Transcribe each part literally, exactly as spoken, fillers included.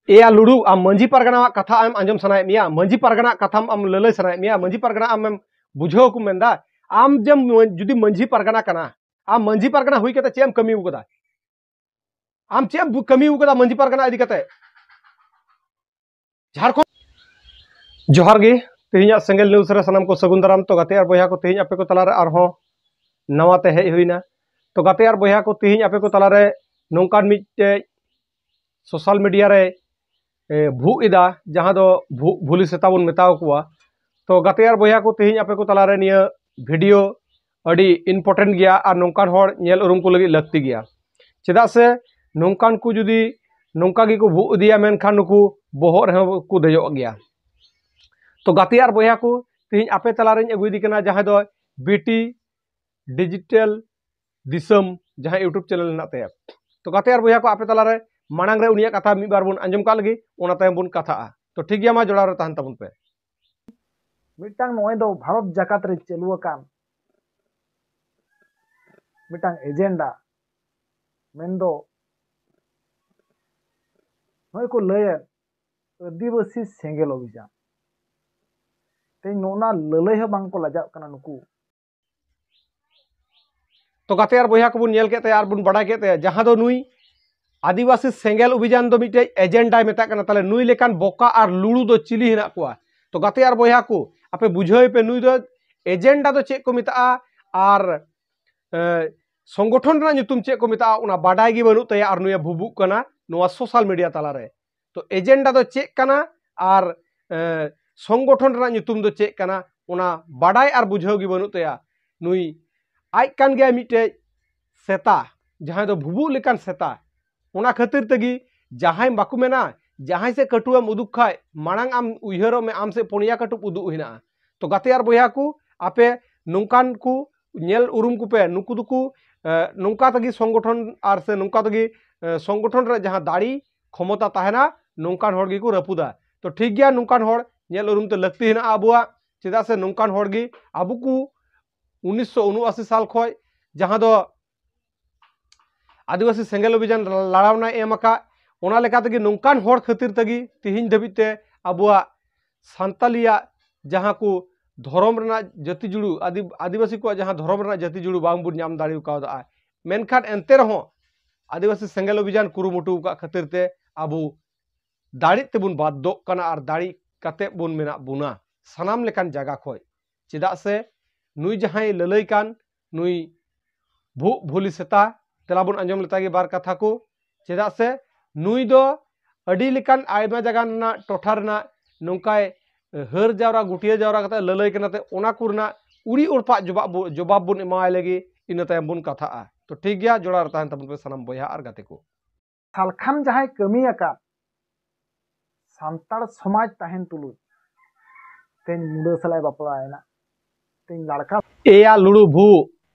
ᱮᱭᱟ ᱞᱩᱲᱩ, ᱟᱢ ᱢᱟᱹᱡᱷᱤ ᱯᱟᱨᱜᱟᱱᱟᱣᱟᱜ ᱠᱟᱛᱷᱟ ᱟᱢ ᱟᱸᱡᱚᱢ ᱥᱟᱱᱟᱭᱮᱫ ᱢᱮᱭᱟ, ᱢᱟᱹᱡᱷᱤ ᱯᱟᱨᱜᱟᱱᱟᱜ ᱠᱟᱛᱷᱟᱢ ᱟᱢ ᱞᱟᱹᱞᱟᱹᱭ ᱥᱟᱱᱟᱭᱮᱫ ᱢᱮᱭᱟ, ᱢᱟᱹᱡᱷᱤ ᱯᱟᱨᱜᱟᱱᱟ ᱟᱢᱮᱢ ᱵᱩᱡᱷᱟᱹᱣ ᱟᱠᱚ ᱢᱮᱱᱫᱟ, ᱟᱢ ᱡᱮᱢ ᱢᱟᱹ-, ᱡᱩᱫᱤ ᱢᱟᱹᱡᱷᱤ ᱯᱟᱨᱜᱟᱱᱟ ᱠᱟᱱᱟ, ᱟᱢ ᱢᱟᱹᱡᱷᱤ ᱯᱟᱨᱜᱟᱱᱟ ᱦᱩᱭ ᱠᱟᱛᱮ ᱪᱮᱫ ᱮᱢ ᱠᱟᱹᱢᱤ ᱟᱠᱟᱫᱟ? ᱟᱢ ᱪᱮᱫ ᱮᱢ ᱵᱩ-, ᱠᱟᱹᱢᱤ ᱟᱠᱟᱫᱟ ᱢᱟᱹᱡᱷᱤ ᱯᱟᱨᱜᱟᱱᱟ ᱤᱫᱤ ᱠᱟᱛᱮ? ᱡᱷᱟᱲᱠᱷᱚᱸᱰ᱾ ᱡᱚᱦᱟᱨ ᱜᱮ, ᱛᱮᱦᱮᱧᱟᱜ ᱥᱮᱸᱜᱮᱞ ᱱᱤᱭᱩᱡᱽ ᱨᱮ ᱥᱟᱱᱟᱢ ᱠᱚ ᱥᱟᱹᱜᱩᱱ ᱫᱟᱨᱟᱢ᱾ ᱛᱚ ᱜᱟᱛᱮ ᱟᱨ ᱵᱚᱭᱦᱟ ᱠᱚ, ᱛᱮᱦᱮᱧ ᱟᱯᱮ ᱠᱚ ᱛᱟᱞᱟᱨᱮ ᱟᱨᱦᱚᱸ ᱱᱟᱣᱟ ᱛᱮ ᱦᱮᱡ ᱦᱩᱭᱱᱟ᱾ ᱛᱚ ᱜᱟᱛᱮ ᱟᱨ ᱵᱚᱭᱦᱟ ᱠᱚ, ᱛᱮᱦᱮᱧ ᱟᱯᱮ ᱠᱚ ᱛᱟᱞᱟᱨᱮ ᱱᱚᱝᱠᱟᱱ ᱢᱤᱫᱴᱮᱡ ᱥᱳᱥᱟᱞ ᱢᱤᱰᱤᱭᱟ ᱨᱮ, ᱮ, ᱵᱷᱩᱜ ᱮᱫᱟ, ᱡᱟᱦᱟᱸ ᱫᱚ ᱵᱷᱩ-, ᱵᱷᱩᱞᱤ ᱥᱮᱛᱟ ᱵᱚᱱ ᱢᱮᱛᱟᱣ ᱠᱚᱣᱟ᱾ ᱛᱚ ᱜᱟᱛᱮ ᱟᱨ ᱵᱚᱭᱦᱟ ᱠᱚ, ᱛᱮᱦᱮᱧ ᱟᱯᱮ ᱠᱚ ᱛᱟᱞᱟᱨᱮ ᱱᱤᱭᱟᱹ ᱵᱷᱤᱰᱤᱭᱳ ᱟᱹᱰᱤ important ᱜᱮᱭᱟ ᱟᱨ ᱱᱚᱝᱠᱟᱱ ᱦᱚᱲ ᱧᱮᱞ ᱩᱨᱩᱢ ᱠᱚ ᱞᱟᱹᱜᱤᱫ ᱞᱟᱹᱠᱛᱤ ᱜᱮᱭᱟ᱾ ᱪᱮᱫᱟᱜ ᱥᱮ ᱱᱚᱝᱠᱟᱱ ᱠᱚ ᱡᱩᱫᱤ ᱱᱚᱝᱠᱟ ᱜᱮᱠᱚ ᱵᱷᱩᱜ ᱤᱫᱤᱭᱟ, ᱢᱮᱱᱠᱷᱟᱱ ᱱᱩᱠᱩ ᱵᱚᱦᱚᱜ ᱨᱮᱦᱚᱸ ᱠᱚ ᱫᱮᱡᱚᱜ ᱜᱮᱭᱟ᱾ ᱛᱚ ᱜᱟᱛᱮ ᱟᱨ ᱵᱚᱭᱦᱟ ᱠᱚ, ᱛᱮᱦᱮᱧ ᱟᱯᱮ ᱛᱟᱞᱟᱨᱮᱧ ᱟᱹᱜᱩᱭᱮᱫᱮ ᱠᱟᱱᱟ ᱡᱟᱦᱟᱸᱭ ᱫᱚ ᱵᱤᱴᱤ ᱰᱤᱡᱤᱴᱟᱞ ᱫᱤᱥᱚᱢ, ᱡᱟᱦᱟᱸ YouTube ᱪᱮᱱᱮᱞ ᱦᱮᱱᱟᱜ ᱛᱟᱭᱟ᱾ ᱛᱚ ᱜᱟᱛᱮ ᱟᱨ ᱵᱚᱭᱦᱟ ᱠᱚ, ᱟᱯᱮ ᱛᱟᱞᱟᱨᱮ ᱢᱟᱲᱟᱝ ᱨᱮ ᱩᱱᱤᱭᱟᱜ ᱠᱟᱛᱷᱟ ᱢᱤᱫ ᱵᱟᱨ ᱵᱚᱱ ᱟᱸᱡᱚᱢ ᱠᱟᱜ ᱞᱮᱜᱮ, ᱚᱱᱟ ᱛᱟᱭᱚᱢ ᱵᱚᱱ ᱠᱟᱛᱷᱟᱜᱼᱟ᱾ ᱛᱚ ᱴᱷᱤᱠ ᱜᱮᱭᱟ, ᱢᱟ ᱡᱚᱲᱟᱣ ᱨᱮ ᱛᱟᱦᱮᱱ ᱛᱟᱵᱚᱱ ᱯᱮ᱾ ᱢᱤᱫᱴᱟᱝ ᱱᱚᱜᱼᱚᱭ ᱫᱚ ᱵᱷᱟᱨᱚᱛ ᱡᱟᱠᱟᱛ ᱨᱮ ᱪᱟᱹᱞᱩ ᱟᱠᱟᱱ ᱢᱤᱫᱴᱟᱝ ᱮᱡᱮᱱᱰᱟ, ᱢᱮᱱᱫᱚ ᱱᱚᱜᱼᱚᱭ ᱠᱚ ᱞᱟᱹᱭᱮᱫ ᱟᱹᱫᱤᱵᱟᱹᱥᱤ ᱥᱮᱸᱜᱮᱞ ᱚᱵᱷᱤᱡᱟᱱ᱾ ᱛᱮᱦᱮᱧ ᱱᱚᱜᱼᱚ ᱱᱟ ᱞᱟᱹᱞᱟᱹᱭ ᱦᱚᱸ ᱵᱟᱝ ᱠᱚ ᱞᱟᱡᱟᱜ ᱠᱟᱱᱟ ᱱᱩᱠᱩ᱾ ᱛᱚ ᱜᱟᱛᱮ ᱟᱨ ᱵᱚᱭᱦᱟ ᱠᱚᱵᱚᱱ ᱧᱮᱞ ᱠᱮᱫ ᱛᱟᱭᱟ ᱟᱨ ᱵᱚᱱ ᱵᱟᱰᱟᱭ ᱠᱮᱫ ᱛᱟᱭᱟ, ᱡᱟᱦᱟᱸ ᱫᱚ ᱱᱩᱭ ᱟᱹᱫᱤᱵᱟᱹᱥᱤ ᱥᱮᱸᱜᱮᱞ ᱚᱵᱷᱤᱡᱟᱱ ᱫᱚ ᱢᱤᱫᱴᱮᱡ ᱮᱡᱮᱱᱰᱟᱭ ᱢᱮᱛᱟᱜ ᱠᱟᱱᱟ᱾ ᱛᱟᱦᱞᱮ ᱱᱩᱭ ᱞᱮᱠᱟᱱ ᱵᱚᱠᱟ ᱟᱨ ᱞᱩᱲᱩ ᱫᱚ ᱪᱤᱞᱤ ᱦᱮᱱᱟᱜ ᱠᱚᱣᱟ? ᱛᱚ ᱜᱟᱛᱮ ᱟᱨ ᱵᱚᱭᱦᱟ ᱠᱚ, ᱟᱯᱮ ᱵᱩᱡᱷᱟᱹᱣ ᱯᱮ, ᱱᱩᱭ ᱫᱚ ᱮᱡᱮᱱᱰᱟ ᱫᱚ ᱪᱮᱫ ᱠᱚ ᱢᱮᱛᱟᱜᱼᱟ ᱟᱨ, ᱮ, ᱥᱚᱝᱜᱚᱴᱷᱚᱱ ᱨᱮᱱᱟᱜ ᱧᱩᱛᱩᱢ ᱪᱮᱫ ᱠᱚ ᱢᱮᱛᱟᱜᱼᱟ, ᱚᱱᱟ ᱵᱟᱰᱟᱭ ᱜᱮ ᱵᱟᱹᱱᱩᱜ ᱛᱟᱭᱟ᱾ ᱟᱨ ᱱᱩᱭᱮ ᱵᱷᱩᱵᱩᱜ ᱠᱟᱱᱟ ᱱᱚᱣᱟ ᱥᱳᱥᱟᱞ ᱢᱤᱰᱤᱭᱟ ᱛᱟᱞᱟᱨᱮ᱾ ᱛᱚ ᱮᱡᱮᱱᱰᱟ ᱫᱚ ᱪᱮᱫ ᱠᱟᱱᱟ ᱟᱨ, ᱮ, ᱥᱚᱝᱜᱚᱴᱷᱚᱱ ᱨᱮᱱᱟᱜ ᱧᱩᱛᱩᱢ ᱫᱚ ᱪᱮᱫ ᱠᱟᱱᱟ, ᱚᱱᱟ ᱵᱟᱰᱟᱭ ᱟᱨ ᱵᱩᱡᱷᱟᱹᱣ ᱜᱮ ᱵᱟᱹᱱᱩᱜ ᱛᱟᱭᱟ᱾ ᱱᱩᱭ ᱟᱡ ᱠᱟᱱ ᱜᱮᱭᱟᱭ ᱢᱤᱫᱴᱮᱡ ᱥᱮᱛᱟ, ᱡᱟᱦᱟᱸᱭ ᱫᱚ ᱵᱷᱩᱵᱩᱜ ᱞᱮᱠᱟᱱ ᱥᱮᱛᱟ᱾ ᱚᱱᱟ ᱠᱷᱟᱹᱛᱤᱨ ᱛᱮᱜᱮ ᱡᱟᱦᱟᱸᱭ ᱵᱟᱠᱚ ᱢᱮᱱᱟ, ᱡᱟᱦᱟᱸᱭ ᱥᱮᱫ ᱠᱟᱹᱴᱩᱵ ᱮᱢ ᱩᱫᱩᱜ ᱠᱷᱟᱡ, ᱢᱟᱲᱟᱝ ᱟᱢ ᱩᱭᱦᱟᱹᱨᱚᱜ ᱢᱮ, ᱟᱢ ᱥᱮᱫ ᱯᱩᱱᱭᱟ ᱠᱟᱹᱴᱩᱵ ᱩᱫᱩᱜ ᱦᱮᱱᱟᱜᱼᱟ᱾ ᱛᱚ ᱜᱟᱛᱮ ᱟᱨ ᱵᱚᱭᱦᱟ ᱠᱚ, ᱟᱯᱮ ᱱᱚᱝᱠᱟᱱ ᱠᱚ ᱧᱮᱞ ᱩᱨᱩᱢ ᱠᱚᱯᱮ, ᱱᱩᱠᱩ ᱫᱚᱠᱚ, ᱮ, ᱱᱚᱝᱠᱟ ᱛᱮᱜᱮ ᱥᱚᱝᱜᱚᱴᱷᱚᱱ ᱟᱨ ᱥᱮ ᱱᱚᱝᱠᱟ ᱛᱮᱜᱮ, ᱮ, ᱥᱚᱝᱜᱚᱴᱷᱚᱱ ᱨᱮ ᱡᱟᱦᱟᱸ ᱫᱟᱲᱮ ᱠᱷᱚᱢᱚᱛᱟ ᱛᱟᱦᱮᱱᱟ, ᱱᱚᱝᱠᱟᱱ ᱦᱚᱲ ᱜᱮᱠᱚ ᱨᱟᱹᱯᱩᱫᱟ᱾ ᱛᱚ ᱴᱷᱤᱠ ᱜᱮᱭᱟ, ᱱᱚᱝᱠᱟᱱ ᱦᱚᱲ ᱧᱮᱞ ᱩᱨᱩᱢ ᱛᱮ ᱞᱟᱹᱠᱛᱤ ᱦᱮᱱᱟᱜᱼᱟ ᱟᱵᱚᱣᱟᱜ, ᱪᱮᱫᱟᱜ ᱥᱮ ᱱᱚᱝᱠᱟᱱ ᱦᱚᱲ ᱜᱮ ᱟᱵᱚ ᱠᱚ ᱩᱱᱤᱥᱥᱚ ᱩᱱᱩᱟᱥᱤ ᱥᱟᱞ ᱠᱷᱚᱡ ᱡᱟᱦᱟᱸ ᱫᱚ ᱟᱹᱫᱤᱵᱟᱹᱥᱤ ᱥᱮᱸᱜᱮᱞ ᱚᱵᱷᱤᱡᱟᱱ ᱞᱟᱲᱟᱣᱱᱟᱭ ᱮᱢ ᱟᱠᱟᱫ, ᱚᱱᱟ ᱞᱮᱠᱟ ᱛᱮᱜᱮ ᱱᱚᱝᱠᱟᱱ ᱦᱚᱲ ᱠᱷᱟᱹᱛᱤᱨ ᱛᱮᱜᱮ ᱛᱮᱦᱮᱧ ᱫᱷᱟᱹᱵᱤᱡ ᱛᱮ ᱟᱵᱚᱣᱟᱜ ᱥᱟᱱᱛᱟᱞᱤᱭᱟᱜ ᱡᱟᱦᱟᱸ ᱠᱚ ᱫᱷᱚᱨᱚᱢ ᱨᱮᱱᱟᱜ ᱡᱟᱹᱛᱤ ᱡᱩᱲᱩ, ᱟᱹᱫᱤ-, ᱟᱹᱫᱤᱵᱟᱹᱥᱤ ᱠᱚᱣᱟᱜ ᱡᱟᱦᱟᱸ ᱫᱷᱚᱨᱚᱢ ᱨᱮᱱᱟᱜ ᱡᱟᱹᱛᱤ ᱡᱩᱲᱩ ᱵᱟᱝ ᱵᱚᱱ ᱧᱟᱢ ᱫᱟᱲᱮ ᱠᱟᱣᱫᱟ᱾ ᱢᱮᱱᱠᱷᱟᱱ ᱮᱱᱛᱮ ᱨᱮᱦᱚᱸ ᱟᱹᱫᱤᱵᱟᱹᱥᱤ ᱥᱮᱸᱜᱮᱞ ᱚᱵᱷᱤᱡᱟᱱ ᱠᱩᱨᱩᱢᱩᱴᱩ ᱟᱠᱟᱫ ᱠᱷᱟᱹᱛᱤᱨ ᱛᱮ ᱟᱵᱚ ᱫᱟᱲᱮᱜ ᱛᱮᱵᱚᱱ ᱵᱟᱫᱽᱫᱷᱚᱜ ᱠᱟᱱᱟ ᱟᱨ ᱫᱟᱲᱮ ᱠᱟᱛᱮ ᱵᱚᱱ ᱢᱮᱱᱟᱜ ᱵᱚᱱᱟ ᱥᱟᱱᱟᱢ ᱞᱮᱠᱟᱱ ᱡᱟᱭᱜᱟ ᱠᱷᱚᱡ᱾ ᱪᱮᱫᱟᱜ ᱥᱮ ᱱᱩᱭ ᱡᱟᱦᱟᱸᱭ ᱞᱟᱹᱞᱟᱹᱭ ᱠᱟᱱ ᱱᱩᱭ ᱵᱷᱩᱜ ᱵᱷᱩᱞᱤ ᱥᱮᱛᱟ, ᱛᱮᱞᱟ ᱵᱚᱱ ᱟᱸᱡᱚᱢ ᱞᱮᱛᱟᱭ ᱜᱮ ᱵᱟᱨ ᱠᱟᱛᱷᱟ ᱠᱚ᱾ ᱪᱮᱫᱟᱜ ᱥᱮ ᱱᱩᱭ ᱫᱚ ᱟᱹᱰᱤ ᱞᱮᱠᱟᱱ ᱟᱭᱢᱟ ᱡᱟᱭᱜᱟ ᱨᱮᱱᱟᱜ ᱴᱚᱴᱷᱟ ᱨᱮᱱᱟᱜ ᱱᱚᱝᱠᱟᱭ ᱦᱟᱹᱨ ᱡᱟᱣᱨᱟ, ᱜᱩᱴᱤᱭᱟᱹ ᱡᱟᱣᱨᱟ ᱠᱟᱛᱮ ᱞᱟᱹᱞᱟᱹᱭ ᱠᱟᱱᱟ ᱛᱮ ᱚᱱᱟ ᱠᱚ ᱨᱮᱱᱟᱜ ᱩᱲᱤ ᱚᱲᱯᱟᱜ ᱡᱚᱵᱟᱵ ᱵᱚ-, ᱡᱚᱵᱟᱵ ᱵᱚᱱ ᱮᱢᱟᱣᱟᱭ ᱞᱟᱹᱜᱤᱫ, ᱤᱱᱟᱹ ᱛᱟᱭᱚᱢ ᱵᱚᱱ ᱠᱟᱛᱷᱟᱜᱼᱟ᱾ ᱛᱚ ᱴᱷᱤᱠ ᱜᱮᱭᱟ, ᱡᱚᱲᱟᱣ ᱨᱮ ᱛᱟᱦᱮᱱ ᱛᱟᱵᱚᱱ ᱯᱮ ᱥᱟᱱᱟᱢ ᱵᱚᱭᱦᱟ ᱟᱨ ᱜᱟᱛᱮ ᱠᱚ᱾ ᱥᱟᱞᱠᱷᱟᱱ ᱡᱟᱦᱟᱸᱭ ᱠᱟᱹᱢᱤ ᱟᱠᱟᱫ ᱥᱟᱱᱛᱟᱲ ᱥᱚᱢᱟᱡᱽ ᱛᱟᱦᱮᱱ ᱛᱩᱞᱩᱡ ᱛᱮᱦᱮᱧ ᱢᱩᱰᱟᱹ ᱥᱟᱞᱟᱜ ᱮ ᱵᱟᱯᱞᱟᱭᱮᱱᱟ, ᱛᱮᱦᱮᱧ ᱞᱟᱲᱠᱟ᱾ ᱮᱭᱟ ᱞᱩᱲᱩ ᱵᱷᱩ,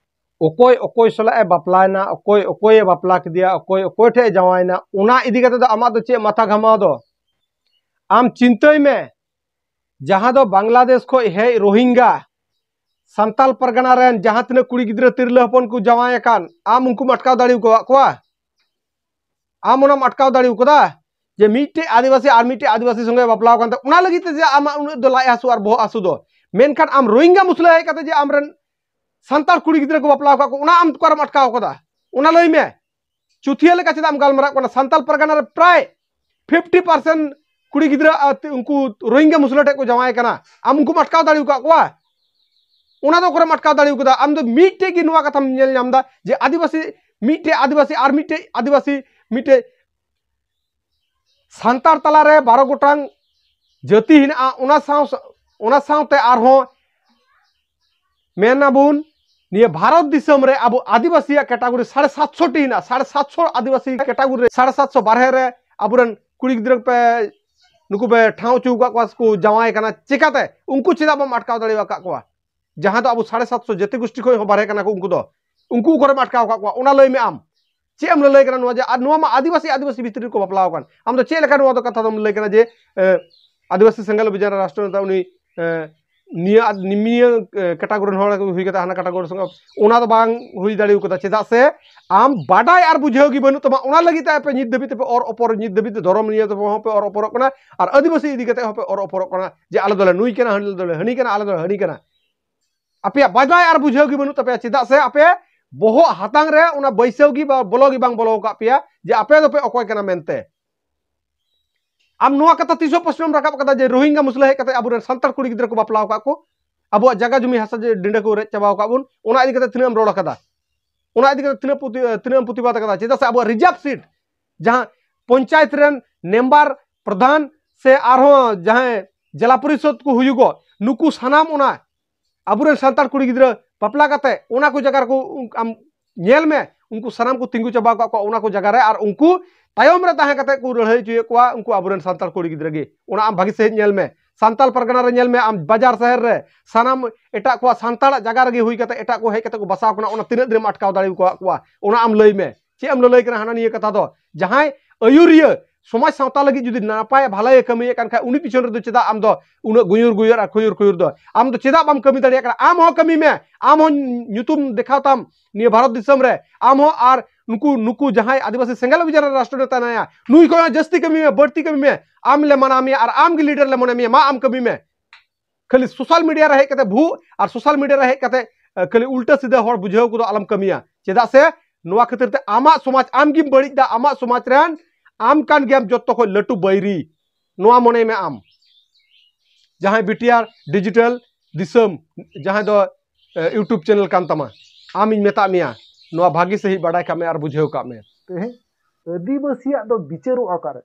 ᱚᱠᱚᱭ ᱚᱠᱚᱭ ᱥᱟᱞᱟᱜ ᱮ ᱵᱟᱯᱞᱟᱭᱮᱱᱟ, ᱚᱠᱚᱭ ᱚᱠᱚᱭᱮ ᱵᱟᱯᱞᱟ ᱠᱮᱫᱮᱭᱟ, ᱚᱠᱚᱭ ᱚᱠᱚᱭ ᱴᱷᱮᱡ ᱮ ᱡᱟᱶᱟᱭᱮᱱᱟ, ᱚᱱᱟ ᱤᱫᱤ ᱠᱟᱛᱮ ᱫᱚ ᱟᱢᱟᱜ ᱫᱚ ᱪᱮᱫ ᱢᱟᱛᱷᱟ ᱜᱷᱟᱢᱟᱣ ᱫᱚ? ᱟᱢ ᱪᱤᱱᱛᱟᱹᱭ ᱢᱮ, ᱡᱟᱦᱟᱸ ᱫᱚ ᱵᱟᱝᱞᱟᱫᱮᱥ ᱠᱷᱚᱡ ᱦᱮᱡ ᱨᱳᱦᱤᱝᱜᱟ ᱥᱟᱱᱛᱟᱞ ᱯᱟᱨᱜᱟᱱᱟ ᱨᱮᱱ ᱡᱟᱦᱟᱸ ᱛᱤᱱᱟᱹᱜ ᱠᱩᱲᱤ ᱜᱤᱫᱽᱨᱟᱹ ᱛᱤᱨᱞᱟᱹ ᱦᱚᱯᱚᱱ ᱠᱚ ᱡᱟᱶᱟᱭ ᱟᱠᱟᱱ, ᱟᱢ ᱩᱱᱠᱩᱢ ᱟᱴᱠᱟᱣ ᱫᱟᱲᱮ ᱟᱠᱟᱫ ᱠᱚᱣᱟ? ᱟᱢ ᱚᱱᱟᱢ ᱟᱴᱠᱟᱣ ᱫᱟᱲᱮ ᱟᱠᱟᱫᱟ ᱡᱮ ᱢᱤᱫᱴᱮᱡ ᱟᱹᱫᱤᱵᱟᱹᱥᱤ ᱟᱨ ᱢᱤᱫᱴᱮᱡ ᱟᱹᱫᱤᱵᱟᱹᱥᱤ ᱥᱚᱸᱜᱮ ᱵᱟᱯᱞᱟ ᱟᱠᱟᱱ ᱛᱟᱭ, ᱚᱱᱟ ᱞᱟᱹᱜᱤᱫ ᱛᱮ ᱡᱮ ᱟᱢᱟᱜ ᱩᱱᱟᱹᱜ ᱫᱚ ᱞᱟᱡ ᱦᱟᱹᱥᱩ ᱟᱨ ᱵᱚᱦᱚᱜ ᱦᱟᱹᱥᱩ ᱫᱚ? ᱢᱮᱱᱠᱷᱟᱱ ᱟᱢ ᱨᱳᱦᱤᱝᱜᱟ ᱢᱩᱥᱞᱟᱹ ᱦᱮᱡ ᱠᱟᱛᱮ ᱡᱮ ᱟᱢᱨᱮᱱ ᱥᱟᱱᱛᱟᱲ ᱠᱩᱲᱤ ᱜᱤᱫᱽᱨᱟᱹ ᱠᱚ ᱵᱟᱯᱞᱟ ᱟᱠᱟᱫ ᱠᱚ, ᱚᱱᱟ ᱟᱢ ᱚᱠᱟᱨᱮᱢ ᱟᱴᱠᱟᱣ ᱟᱠᱟᱫᱟ? ᱚᱱᱟ ᱞᱟᱹᱭ ᱢᱮ᱾ ᱪᱩᱛᱷᱤᱭᱟᱹ ᱞᱮᱠᱟ ᱪᱮᱫᱟᱜ ᱮᱢ ᱜᱟᱞᱢᱟᱨᱟᱜ ᱠᱟᱱᱟ? ᱥᱟᱱᱛᱟᱞ ᱯᱟᱨᱜᱟᱱᱟ ᱨᱮ ᱯᱨᱟᱭ ᱯᱷᱤᱯᱴᱤ ᱯᱟᱨᱥᱮᱱᱴ ᱠᱩᱲᱤ ᱜᱤᱫᱽᱨᱟᱹ, ᱟ, ᱛᱮ-, ᱩᱱᱠᱩ ᱨᱳᱦᱤᱝᱜᱟ ᱢᱩᱥᱞᱟᱹ ᱴᱷᱮᱡ ᱠᱚ ᱡᱟᱶᱟᱭ ᱠᱟᱱᱟ᱾ ᱟᱢ ᱩᱱᱠᱩᱢ ᱟᱴᱠᱟᱣ ᱫᱟᱲᱮ ᱟᱠᱟᱫ ᱠᱚᱣᱟ? ᱚᱱᱟ ᱫᱚ ᱚᱠᱟᱨᱮᱢ ᱟᱴᱠᱟᱣ ᱫᱟᱲᱮ ᱟᱠᱟᱫᱟ? ᱟᱢ ᱫᱚ ᱢᱤᱫᱴᱮᱡ ᱜᱮ ᱱᱚᱣᱟ ᱠᱟᱛᱷᱟᱢ ᱧᱮᱞ ᱧᱟᱢ ᱮᱫᱟ ᱡᱮ ᱟᱹᱫᱤᱵᱟᱹᱥᱤ, ᱢᱤᱫᱴᱮᱡ ᱟᱹᱫᱤᱵᱟᱹᱥᱤ ᱟᱨ ᱢᱤᱫᱴᱮᱡ ᱟᱹᱫᱤᱵᱟᱹᱥᱤ, ᱢᱤᱫᱴᱮᱡ ᱥᱟᱱᱛᱟᱲ ᱛᱟᱞᱟᱨᱮ ᱵᱟᱨᱚ ᱜᱚᱴᱟᱝ ᱡᱟᱹᱛᱤ ᱦᱮᱱᱟᱜᱼᱟ, ᱚᱱᱟ ᱥᱟᱶ, ᱚᱱᱟ ᱥᱟᱶᱛᱮ ᱟᱨᱦᱚᱸ ᱢᱮᱱᱟᱵᱚᱱ, ᱱᱤᱭᱟᱹ ᱵᱷᱟᱨᱚᱛ ᱫᱤᱥᱚᱢ ᱨᱮ ᱟᱵᱚ ᱟᱹᱫᱤᱵᱟᱹᱥᱤᱭᱟᱜ ᱠᱮᱴᱟᱜᱚᱨᱤ ᱥᱟᱲᱮ ᱥᱟᱛᱥᱚ ᱴᱤ ᱦᱮᱱᱟᱜᱼᱟ᱾ ᱥᱟᱲᱮ ᱥᱟᱛᱥᱚ ᱟᱹᱫᱤᱵᱟᱹᱥᱤ ᱠᱮᱴᱟᱜᱚᱨᱤ ᱨᱮ ᱥᱟᱲᱮ ᱥᱟᱛᱥᱚ ᱵᱟᱨᱦᱮ ᱨᱮ ᱟᱵᱚᱨᱮᱱ ᱠᱩᱲᱤ ᱜᱤᱫᱽᱨᱟᱹ ᱯᱮ, ᱱᱩᱠᱩ ᱯᱮ ᱴᱷᱟᱶ ᱦᱚᱪᱚ ᱟᱠᱟᱫ ᱠᱚᱣᱟ, ᱠᱚ ᱡᱟᱶᱟᱭ ᱠᱟᱱᱟ᱾ ᱪᱮᱠᱟᱛᱮ? ᱩᱱᱠᱩ ᱪᱮᱫᱟᱜ ᱵᱟᱢ ᱟᱴᱠᱟᱣ ᱫᱟᱲᱮ ᱟᱠᱟᱫ ᱠᱚᱣᱟ? ᱡᱟᱦᱟᱸ ᱫᱚ ᱟᱵᱚ ᱥᱟᱲᱮ ᱥᱟᱛᱥᱚ ᱡᱟᱹᱛᱤ ᱜᱳᱥᱴᱤ ᱠᱷᱚᱱ ᱦᱚᱸ ᱵᱟᱨᱦᱮ ᱠᱟᱱᱟ ᱠᱚ ᱩᱱᱠᱩ ᱫᱚ᱾ ᱩᱱᱠᱩ ᱚᱠᱟᱨᱮᱢ ᱟᱴᱠᱟᱣ ᱟᱠᱟᱫ ᱠᱚᱣᱟ? ᱚᱱᱟ ᱞᱟᱹᱭ ᱢᱮ ᱟᱢ᱾ ᱪᱮᱫ ᱮᱢ ᱞᱟᱹᱞᱟᱹᱭ ᱠᱟᱱᱟ ᱱᱚᱣᱟ ᱡᱮ, ᱟᱨ ᱱᱚᱣᱟ ᱢᱟ ᱟᱹᱫᱤᱵᱟᱹᱥᱤ, ᱟᱹᱫᱤᱵᱟᱹᱥᱤ ᱵᱷᱤᱛᱨᱤ ᱨᱮᱠᱚ ᱵᱟᱯᱞᱟ ᱟᱠᱟᱱ᱾ ᱟᱢ ᱫᱚ ᱪᱮᱫ ᱞᱮᱠᱟ ᱱᱚᱣᱟ ᱫᱚ ᱠᱟᱛᱷᱟ ᱫᱚᱢ ᱞᱟᱹᱭ ᱠᱟᱱᱟ ᱡᱮ, ᱮ, ᱟᱹᱫᱤᱵᱟᱹᱥᱤ ᱥᱮᱸᱜᱮᱞ ᱚᱵᱷᱤᱡᱟᱱ ᱨᱮ ᱨᱟᱥᱴᱨᱚ ᱱᱮᱛᱟ ᱩᱱᱤ, ᱮ, ᱱᱤᱭᱟᱹ ᱟᱨ ᱱᱤᱭᱟᱹ, ᱮ, category ᱨᱮᱱ ᱦᱚᱲ ᱦᱩᱭ ᱠᱟᱛᱮ ᱦᱟᱱᱟ category ᱥᱚᱸᱜᱮ, ᱚᱱᱟ ᱫᱚ ᱵᱟᱝ ᱦᱩᱭ ᱫᱟᱲᱮ ᱠᱟᱫᱟ᱾ ᱪᱮᱫᱟᱜ ᱥᱮ ᱟᱢ ᱵᱟᱰᱟᱭ ᱟᱨ ᱵᱩᱡᱷᱟᱹᱣ ᱜᱮ ᱵᱟᱹᱱᱩᱜ ᱛᱟᱢᱟ, ᱚᱱᱟ ᱞᱟᱹᱜᱤᱫ ᱛᱮ ᱟᱯᱮ ᱧᱤᱛ ᱫᱷᱟᱹᱵᱤᱡ ᱛᱮᱯᱮ ᱚᱨ ᱚᱯᱚᱨ, ᱧᱤᱛ ᱫᱷᱟᱹᱵᱤᱡ ᱛᱮ ᱫᱷᱚᱨᱚᱢ ᱱᱤᱭᱟᱹ ᱛᱮ ᱦᱚᱸᱯᱮ ᱚᱨ ᱚᱯᱚᱨᱚᱜ ᱠᱟᱱᱟ, ᱟᱨ ᱟᱹᱫᱤᱵᱟᱹᱥᱤ ᱤᱫᱤ ᱠᱟᱛᱮ ᱦᱚᱸᱯᱮ ᱚᱨ ᱚᱯᱚᱨᱚᱜ ᱠᱟᱱᱟ ᱡᱮ ᱟᱞᱮ ᱫᱚᱞᱮ ᱱᱩᱭ ᱠᱟᱱᱟ, ᱟᱞᱮ ᱫᱚᱞᱮ ᱦᱟᱹᱱᱤ ᱠᱟᱱᱟ, ᱟᱞᱮ ᱫᱚᱞᱮ ᱦᱟᱹᱱᱤ ᱠᱟᱱᱟ᱾ ᱟᱯᱮᱭᱟᱜ ᱵᱟᱰᱟᱭ ᱟᱨ ᱵᱩᱡᱷᱟᱹᱣ ᱜᱮ ᱵᱟᱹᱱᱩᱜ ᱛᱟᱯᱮᱭᱟ᱾ ᱪᱮᱫᱟᱜ ᱥᱮ ᱟᱯᱮ ᱵᱚᱦᱚᱜ ᱦᱟᱛᱟᱝ ᱨᱮ ᱚᱱᱟ ᱵᱟᱹᱭᱥᱟᱹᱣ ᱜᱮ ᱵᱟ-, ᱵᱚᱞᱚ ᱜᱮ ᱵᱟᱝ ᱵᱚᱞᱚ ᱟᱠᱟᱫ ᱯᱮᱭᱟ ᱡᱮ ᱟᱯᱮ ᱫᱚᱯᱮ ᱚᱠᱚᱭ ᱠᱟᱱᱟ ᱢᱮᱱᱛᱮ᱾ ᱟᱢ ᱱᱚᱣᱟ ᱠᱟᱛᱷᱟ ᱛᱤᱥ ᱦᱚᱸ ᱯᱨᱚᱥᱱᱚᱢ ᱨᱟᱠᱟᱵ ᱠᱟᱫᱟ ᱡᱮ ᱨᱳᱦᱤᱝᱜᱟ ᱢᱩᱥᱞᱟᱹ ᱦᱮᱡ ᱠᱟᱛᱮ ᱟᱵᱚᱨᱮᱱ ᱥᱟᱱᱛᱟᱲ ᱠᱩᱲᱤ ᱜᱤᱫᱽᱨᱟᱹ ᱠᱚ ᱵᱟᱯᱞᱟ ᱟᱠᱟᱫ ᱠᱚ, ᱟᱵᱚᱣᱟᱜ ᱡᱟᱭᱜᱟ ᱡᱩᱢᱤ ᱦᱟᱥᱟ ᱡᱮ ᱰᱤᱸᱰᱟᱹ ᱠᱚ ᱨᱮᱡ ᱪᱟᱵᱟ ᱟᱠᱟᱫ ᱵᱚᱱ, ᱚᱱᱟ ᱤᱫᱤ ᱠᱟᱛᱮ ᱛᱤᱱᱟᱹᱜ ᱮᱢ ᱨᱚᱲ ᱟᱠᱟᱫᱟ? ᱚᱱᱟ ᱤᱫᱤ ᱠᱟᱛᱮ ᱛᱤᱱᱟᱹᱜ ᱯᱨᱚᱛᱤ-, ᱛᱤᱱᱟᱹᱜ ᱮᱢ ᱯᱨᱚᱛᱤᱵᱟᱫ ᱟᱠᱟᱫᱟ? ᱪᱮᱫᱟᱜ ᱥᱮ ᱟᱵᱚᱣᱟᱜ reserve seat ᱡᱟᱦᱟᱸ ᱯᱚᱧᱪᱟᱭᱮᱛ ᱨᱮᱱ ᱢᱮᱢᱵᱟᱨ, ᱯᱨᱚᱫᱷᱟᱱ ᱥᱮ ᱟᱨᱦᱚᱸ ᱡᱟᱦᱟᱸᱭ ᱡᱮᱞᱟ ᱯᱚᱨᱤᱥᱚᱫ ᱠᱚ ᱦᱩᱭᱩᱜᱚᱜ, ᱱᱩᱠᱩ ᱥᱟᱱᱟᱢ ᱚᱱᱟ ᱟᱵᱚᱨᱮᱱ ᱥᱟᱱᱛᱟᱲ ᱠᱩᱲᱤ ᱜᱤᱫᱽᱨᱟᱹ ᱵᱟᱯᱞᱟ ᱠᱟᱛᱮ ᱚᱱᱟ ᱠᱚ ᱡᱟᱭᱜᱟ ᱨᱮᱠᱚ ᱟᱢ ᱧᱮᱞ ᱢᱮ, ᱩᱱᱠᱩ ᱥᱟᱱᱟᱢ ᱠᱚ ᱛᱤᱸᱜᱩ ᱪᱟᱵᱟ ᱠᱟᱜ ᱠᱚᱣᱟ ᱚᱱᱟ ᱠᱚ ᱡᱟᱭᱜᱟ ᱨᱮ, ᱟᱨ ᱩᱱᱠᱩ ᱛᱟᱭᱚᱢ ᱨᱮ ᱛᱟᱦᱮᱸ ᱠᱟᱛᱮ ᱠᱚ ᱞᱟᱹᱲᱦᱟᱹᱭ ᱦᱚᱪᱚᱭᱮᱫ ᱠᱚᱣᱟ ᱩᱱᱠᱩ ᱟᱵᱚᱨᱮᱱ ᱥᱟᱱᱛᱟᱲ ᱠᱩᱲᱤ ᱜᱤᱫᱽᱨᱟᱹ ᱜᱮ᱾ ᱚᱱᱟ ᱟᱢ ᱵᱷᱟᱹᱜᱤ ᱥᱟᱺᱦᱤᱡ ᱧᱮᱞ ᱢᱮ, ᱥᱟᱱᱛᱟᱲ ᱯᱟᱨᱜᱟᱱᱟ ᱨᱮ ᱧᱮᱞ ᱢᱮ, ᱟᱢ ᱵᱟᱡᱟᱨ ᱥᱟᱦᱟᱨ ᱨᱮ ᱥᱟᱱᱟᱢ ᱮᱴᱟᱜ ᱠᱚᱣᱟᱜ ᱥᱟᱱᱛᱟᱲᱟᱜ ᱡᱟᱭᱜᱟ ᱨᱮᱜᱮ ᱦᱩᱭ ᱠᱟᱛᱮ ᱮᱴᱟᱜ ᱠᱚ ᱦᱮᱡ ᱠᱟᱛᱮ ᱠᱚ ᱵᱟᱥᱟᱣ ᱠᱟᱱᱟ, ᱚᱱᱟ ᱛᱤᱱᱟᱹᱜ ᱫᱤᱱᱮᱢ ᱟᱴᱠᱟᱣ ᱫᱟᱲᱮ ᱟᱠᱟᱫ ᱠᱚᱣᱟ? ᱚᱱᱟ ᱟᱢ ᱞᱟᱹᱭ ᱢᱮ᱾ ᱪᱮᱫ ᱮᱢ ᱞᱟᱹᱞᱟᱹᱭ ᱠᱟᱱᱟ ᱦᱟᱱᱟ ᱱᱤᱭᱟᱹ ᱠᱟᱛᱷᱟ ᱫᱚ? ᱡᱟᱦᱟᱸᱭ ᱟᱹᱭᱩᱨᱤᱭᱟᱹ ᱥᱚᱢᱟᱡᱽ ᱥᱟᱶᱛᱟ ᱞᱟᱹᱜᱤᱫ ᱡᱩᱫᱤ ᱱᱟᱯᱟᱭ ᱵᱷᱟᱞᱟᱭᱮ ᱠᱟᱹᱢᱤᱭᱮᱫ ᱠᱟᱱ ᱠᱷᱟᱡ, ᱩᱱᱤ ᱯᱤᱪᱷᱚᱱ ᱨᱮᱫᱚ ᱪᱮᱫᱟᱜ ᱟᱢ ᱫᱚ ᱩᱱᱟᱹᱜ ᱜᱩᱭᱩᱨ ᱜᱩᱭᱩᱨ ᱟᱨ ᱠᱷᱩᱭᱩᱨ ᱠᱷᱩᱭᱩᱨ ᱫᱚ? ᱟᱢ ᱫᱚ ᱪᱮᱫᱟᱜ ᱵᱟᱢ ᱠᱟᱹᱢᱤ ᱫᱟᱲᱮᱭᱟᱜ ᱠᱟᱱᱟ? ᱟᱢ ᱦᱚᱸ ᱠᱟᱹᱢᱤ ᱢᱮ, ᱟᱢ ᱦᱚᱸ ᱧᱩᱛᱩᱢ ᱫᱮᱠᱷᱟᱣ ᱛᱟᱢ ᱱᱤᱭᱟᱹ ᱵᱷᱟᱨᱚᱛ ᱫᱤᱥᱚᱢ ᱨᱮ, ᱟᱢ ᱦᱚᱸ ᱟᱨ ᱱᱩᱠᱩ, ᱱᱩᱠᱩ ᱡᱟᱦᱟᱸᱭ ᱟᱹᱫᱤᱵᱟᱹᱥᱤ ᱥᱮᱸᱜᱮᱞ ᱚᱵᱷᱤᱡᱟᱱ ᱨᱮ ᱨᱟᱥᱴᱨᱚ ᱱᱮᱛᱟ ᱢᱮᱱᱟᱭᱟ, ᱱᱩᱭ ᱠᱷᱚᱱ ᱦᱚᱸ ᱡᱟᱹᱥᱛᱤ ᱠᱟᱹᱢᱤ ᱢᱮ, ᱵᱟᱹᱲᱛᱤ ᱠᱟᱹᱢᱤ ᱢᱮ᱾ ᱟᱢ ᱞᱮ ᱢᱟᱱᱟᱣ ᱢᱮᱭᱟ ᱟᱨ ᱟᱢ ᱜᱮ leader ᱞᱮ ᱢᱚᱱᱮ ᱢᱮᱭᱟ, ᱢᱟ ᱟᱢ ᱠᱟᱹᱢᱤ ᱢᱮ᱾ ᱠᱷᱟᱹᱞᱤ social media ᱨᱮ ᱦᱮᱡ ᱠᱟᱛᱮ ᱵᱷᱩ ᱟᱨ social media ᱨᱮ ᱦᱮᱡ ᱠᱟᱛᱮ, ᱮ, ᱠᱷᱟᱹᱞᱤ ᱩᱞᱴᱟᱹ ᱥᱤᱫᱷᱟᱹ ᱦᱚᱲ ᱵᱩᱡᱷᱟᱹᱣ ᱠᱚᱫᱚ ᱟᱞᱚᱢ ᱠᱟᱹᱢᱤᱭᱟ᱾ ᱪᱮᱫᱟᱜ ᱥᱮ ᱱᱚᱣᱟ ᱠᱷᱟᱹᱛᱤᱨ ᱛᱮ ᱟᱢᱟᱜ ᱥᱚᱢᱟᱡᱽ ᱟᱢ ᱜᱮᱢ ᱵᱟᱹᱲᱤᱡ ᱫᱟ, ᱟᱢᱟᱜ ᱥᱚᱢᱟᱡᱽ ᱨᱮᱱ ᱟᱢ ᱠᱟᱱ ᱜᱮᱭᱟᱢ ᱡᱚᱛᱚ ᱠᱷᱚᱡ ᱞᱟᱹᱴᱩ ᱵᱟᱹᱭᱨᱤ᱾ ᱱᱚᱣᱟ ᱢᱚᱱᱮᱭ ᱢᱮ ᱟᱢ, ᱡᱟᱦᱟᱸᱭ ᱵᱤᱴᱤᱟᱨ ᱰᱤᱡᱤᱴᱟᱞ ᱫᱤᱥᱚᱢ, ᱡᱟᱦᱟᱸᱭ ᱫᱚ, ᱮ, YouTube channel ᱠᱟᱱ ᱛᱟᱢᱟ, ᱟᱢᱤᱧ ᱢᱮᱛᱟᱜ ᱢᱮᱭᱟ, ᱱᱚᱣᱟ ᱵᱷᱟᱹᱜᱤ ᱥᱟᱺᱦᱤᱡ ᱵᱟᱰᱟᱭ ᱠᱟᱜ ᱢᱮ ᱟᱨ ᱵᱩᱡᱷᱟᱹᱣ ᱠᱟᱜ ᱢᱮ᱾ ᱛᱮᱦᱮᱧ ᱟᱹᱫᱤᱵᱟᱹᱥᱤᱭᱟᱜ ᱫᱚ ᱵᱤᱪᱟᱹᱨᱚᱜᱼᱟ ᱚᱠᱟᱨᱮ?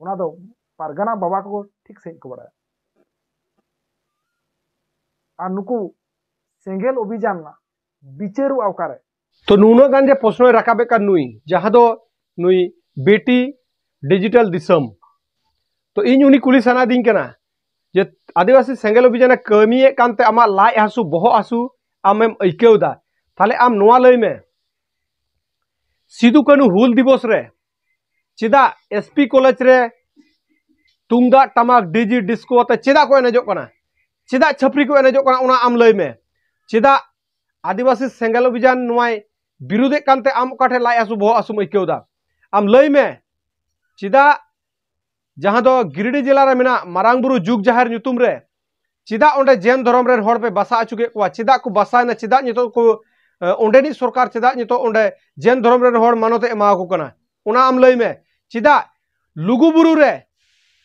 ᱚᱱᱟ ᱫᱚ ᱯᱟᱨᱜᱟᱱᱟ ᱵᱟᱵᱟ ᱠᱚ ᱴᱷᱤᱠ ᱥᱟᱺᱦᱤᱡ ᱠᱚ ᱵᱟᱲᱟᱭᱟ᱾ ᱟᱨ ᱱᱩᱠᱩ ᱥᱮᱸᱜᱮᱞ ᱚᱵᱷᱤᱡᱟᱱ ᱨᱮᱱᱟᱜ ᱵᱤᱪᱟᱹᱨᱚᱜᱼᱟ ᱚᱠᱟᱨᱮ? ᱛᱚ ᱱᱩᱱᱟᱹᱜ ᱜᱟᱱ ᱡᱮ ᱯᱨᱚᱥᱱᱚᱭ ᱨᱟᱠᱟᱵᱮᱫ ᱠᱟᱱ ᱱᱩᱭ, ᱡᱟᱦᱟᱸ ᱫᱚ ᱱᱩᱭ ᱵᱤᱴᱤ ᱰᱤᱡᱤᱴᱟᱞ ᱫᱤᱥᱚᱢ, ᱛᱚ ᱤᱧ ᱩᱱᱤ ᱠᱩᱞᱤ ᱥᱟᱱᱟᱭᱮᱫᱤᱧ ᱠᱟᱱᱟ ᱡᱮ ᱟᱹᱫᱤᱵᱟᱹᱥᱤ ᱥᱮᱸᱜᱮᱞ ᱚᱵᱷᱤᱡᱟᱱᱮ ᱠᱟᱹᱢᱤᱭᱮᱫ ᱠᱟᱱᱛᱮ ᱟᱢᱟᱜ ᱞᱟᱡ ᱦᱟᱹᱥᱩ, ᱵᱚᱦᱚᱜ ᱦᱟᱹᱥᱩ ᱟᱢᱮᱢ ᱟᱹᱭᱠᱟᱹᱣ ᱮᱫᱟ, ᱛᱟᱦᱞᱮ ᱟᱢ ᱱᱚᱣᱟ ᱞᱟᱹᱭ ᱢᱮ, ᱥᱤᱫᱩ ᱠᱟᱹᱱᱦᱩ ᱦᱩᱞ ᱫᱤᱵᱚᱥ ᱨᱮ ᱪᱮᱫᱟᱜ ᱮᱥ ᱯᱤ ᱠᱚᱞᱮᱡᱽ ᱨᱮ ᱛᱩᱢᱫᱟᱜ ᱴᱟᱢᱟᱠ ᱰᱤᱡᱤ ᱰᱤᱥᱠᱳ ᱟᱛᱮ ᱪᱮᱫᱟᱜ ᱠᱚ ᱮᱱᱮᱡᱚᱜ ᱠᱟᱱᱟ? ᱪᱮᱫᱟᱜ ᱪᱷᱟᱹᱯᱨᱤ ᱠᱚ ᱮᱱᱮᱡᱚᱜ ᱠᱟᱱᱟ? ᱚᱱᱟ ᱟᱢ ᱞᱟᱹᱭ ᱢᱮ᱾ ᱪᱮᱫᱟᱜ ᱟᱹᱫᱤᱵᱟᱹᱥᱤ ᱥᱮᱸᱜᱮᱞ ᱚᱵᱷᱤᱡᱟᱱ ᱱᱚᱣᱟᱭ ᱵᱤᱨᱩᱫᱷᱮᱫ ᱠᱟᱱᱛᱮ ᱟᱢ ᱚᱠᱟ ᱴᱷᱮᱱ ᱞᱟᱡ ᱦᱟᱹᱥᱩ ᱵᱚᱦᱚᱜ ᱦᱟᱹᱥᱩᱢ ᱟᱹᱭᱠᱟᱹᱣ ᱮᱫᱟ? ᱟᱢ ᱞᱟᱹᱭ ᱢᱮ᱾ ᱪᱮᱫᱟᱜ ᱡᱟᱦᱟᱸ ᱫᱚ ᱜᱤᱨᱤᱰᱤ ᱡᱮᱞᱟ ᱨᱮ ᱢᱮᱱᱟᱜ ᱢᱟᱨᱟᱝ ᱵᱩᱨᱩ ᱡᱩᱜᱽ ᱡᱟᱦᱮᱨ ᱧᱩᱛᱩᱢ ᱨᱮ ᱪᱮᱫᱟᱜ ᱚᱸᱰᱮ ᱡᱮᱱ ᱫᱷᱚᱨᱚᱢ ᱨᱮᱱ ᱦᱚᱲ ᱯᱮ ᱵᱟᱥᱟ ᱦᱚᱪᱚ ᱠᱮᱫ ᱠᱚᱣᱟ? ᱪᱮᱫᱟᱜ ᱠᱚ ᱵᱟᱥᱟᱭᱮᱱᱟ? ᱪᱮᱫᱟᱜ ᱱᱤᱛᱚᱜ ᱠᱚ, ᱮ, ᱚᱸᱰᱮᱱᱤᱡ ᱥᱚᱨᱠᱟᱨ ᱪᱮᱫᱟᱜ ᱱᱤᱛᱚᱜ ᱚᱸᱰᱮ ᱡᱮᱱ ᱫᱷᱚᱨᱚᱢ ᱨᱮᱱ ᱦᱚᱲ ᱢᱟᱱᱚᱛ ᱮ ᱮᱢᱟ ᱠᱚ ᱠᱟᱱᱟ? ᱚᱱᱟ ᱟᱢ ᱞᱟᱹᱭ ᱢᱮ᱾ ᱪᱮᱫᱟᱜ ᱞᱩᱜᱩ ᱵᱩᱨᱩ ᱨᱮ